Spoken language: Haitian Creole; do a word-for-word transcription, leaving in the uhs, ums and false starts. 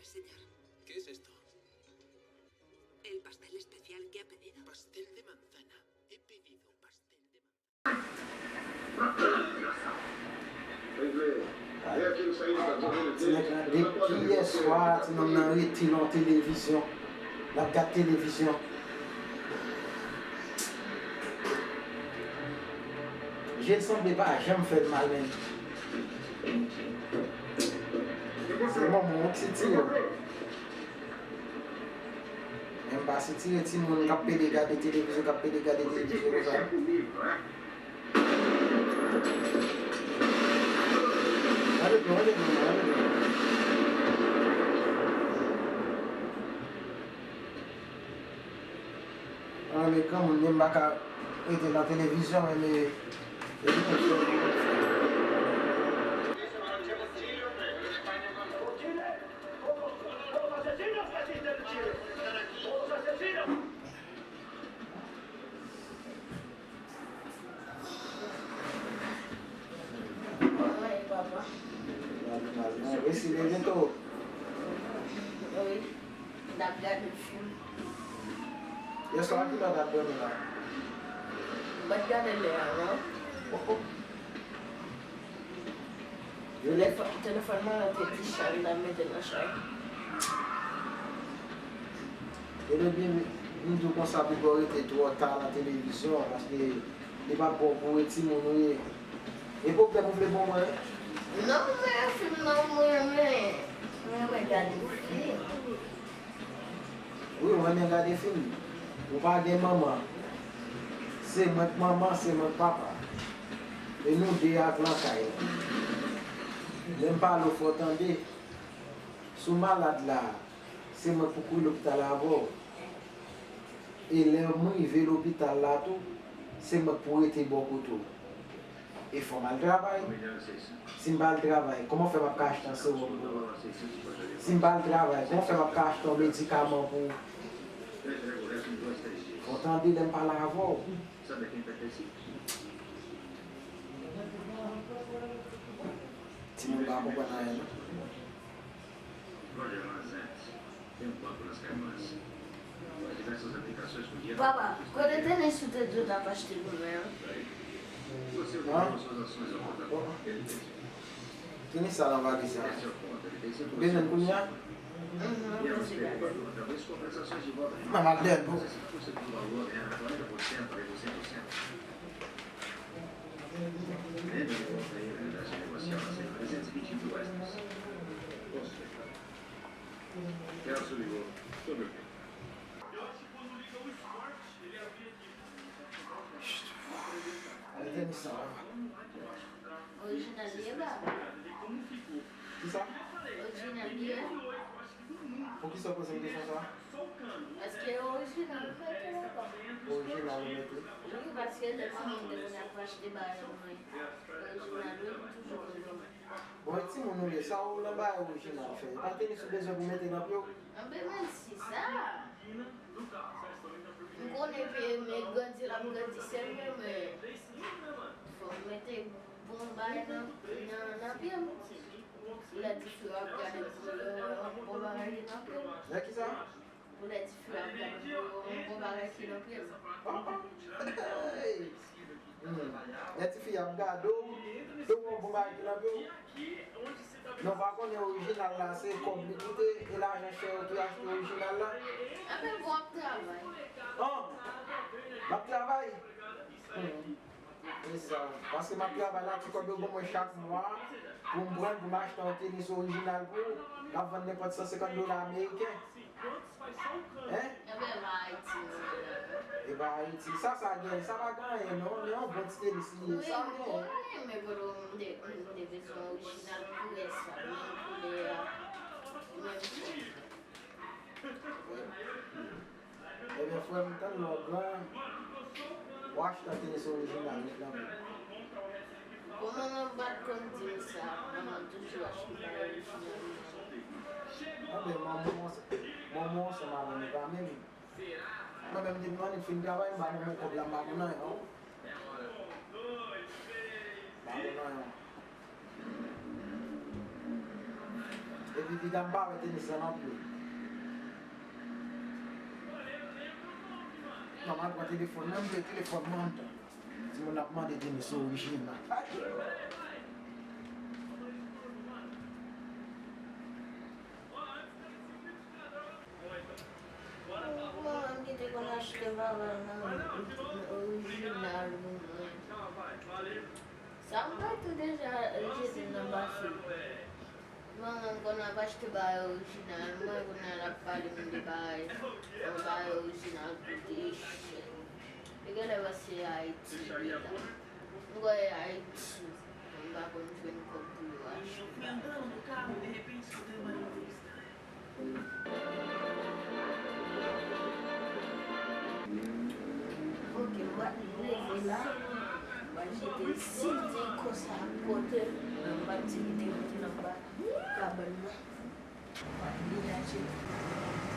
Señor. ¿Qué es esto? El pastel especial que ha pedido. Pastel de manzana. He pedido pastel de manzana. Ti nèg la, depi yèswa, ti nonm nan rete nan televizyon. L ap gad televizyon. Je l sanble pa janm fè l mal, menm. Se manman w ki sitire w. Men m pa sitire timoun k ap pede gade televizyon, k ap pede gade televizyon konsa. Gade non, gade non, gade non. An, men granmoun, men m pa ka rete nan televizyon, men, men, men li konn fè. Ay, papa. Resi leve to. Wi. N ap gade fim. Yèswa, kilè w t ap dòmi la? M pa t gade lè a, non. Oh, oh. Telefòn, telefòn mwen an te di chaj, m t ap mete l nan chaj. E depi m di w konsa, pou w pa rete twò ta nan televizyon, paske li p ap bon pou timoun ou ye. E pwoblèm ou vle ban mwen? Non, mwen, fim nan, mwen, mwen, mwen, mwen gade fim. Wi, ou renmen gade fim. Ou pa gen manman. Se mwen k manman, se mwen k papa. E nou de ak lakay la. Men m pale w fò tande. Si w malad la, se mwen k pou kouri lopital avè w. E lè m rive lopital la tou, se mwen k pou rete bò kote w. E fò m al travay. Si m pa al travay, kòman fè m ap ka achte yon sewòm pou ou? Si m pa al travay, kòman fè m ap ka achte yon medikaman pou ou? Fò w tande lè m pale avè w. Timoun pa konprann anyen, non. Papa, kote tenis ou te di w t ap achte pou mwen an? An? Bon. Tenis sa nan valiz la. Ou bezwen l kounye a? Mhm, m bezwen gade. Manman l dèyè l pou. Ale tenis sa. Orijinal li ye, baba. Kisa? Orijinal li ye. Poukisa w poze m kesyon sa? Paske orijinal ou mete la, baba. Orijinal ou mete? Wi, paske lè timoun te konn ap achte bagay pou mwen, orijinal wi, m toujou konn pran. Bon, e timoun ou ye, sa w nan bagay orijinal fè? E pa tenis ou bezwen pou mete nan pye w? Anben, menm si sa, m konnen ke men grandi l ap grandi sèlman, men fò m mete bon bagay nan, nan, nan pye m. Lè dife ap gade pou yo, bon bagay nan pye m. Nan kisa? Pou lè dife ap gade pou yo, bon bagay ki nan pye m. Oh, oh. Hey! Hmm. Lè tifi ap gade w, te wè yon bon bagay ki nan pye w. Men w pa konnen orijinal la, se kòb li koute, e lajan chè yo ki achte orijinal la. Anben, bon, w ap travay. An! M ap travay? Hmm. E sa. Paske m ap travay la, ti kòb yo ban mwen chak mwa, pou m pran, pou m achte yon tenis orijinal pou ou, k ap vann nenpòt san senkant dola ameriken. Hein? Ebyen, e pa Ayiti nou ye la. E pa Ayiti. Sa, sa gen, sa pa gen anyen, non. Men yon bon ti tenis li ye. Wi, sa m gen. Konnen, men bro, m te, m te bezwen orijinal koulè sa, menm koulè a, menm koulè. Ebyen, frè m, tann lè w gran, w achte yon tenis orijinal, met nan men m. Bon, manman m pa t konn di m sa. Manman toujou achte bagay orijinal. Anben, manman w, manman w ansanm avè m, e pa menm. Mwen menm, depi m annik fin travay, m ba manman w kòb la, m pa konn anyen, non. M pa konn anyen. Epi, Piga m pa wè tenis la non plis. Non, m al pran telefòn nan, m vle telefòn mwen anndan. Timoun ap mande tenis orijinal. Mwen ki te konn achte papa m orijinal pou mwen. Sa m pa tou deja jete nan basen. Manman m konn ap achte bagay orijinal, mwen kounye a l ap pale m de bagay, yon bagay orijinal koute chè. Li genlè panse Ayiti li ye la. M kwè e Ayiti, m pa konn jwenn kòb pou yo achte bagay. Ok, m pral leve la, m pral jete l. Si l di konsa, pote l, m pral di li te mete l anba kabann nan. M pral degaje l.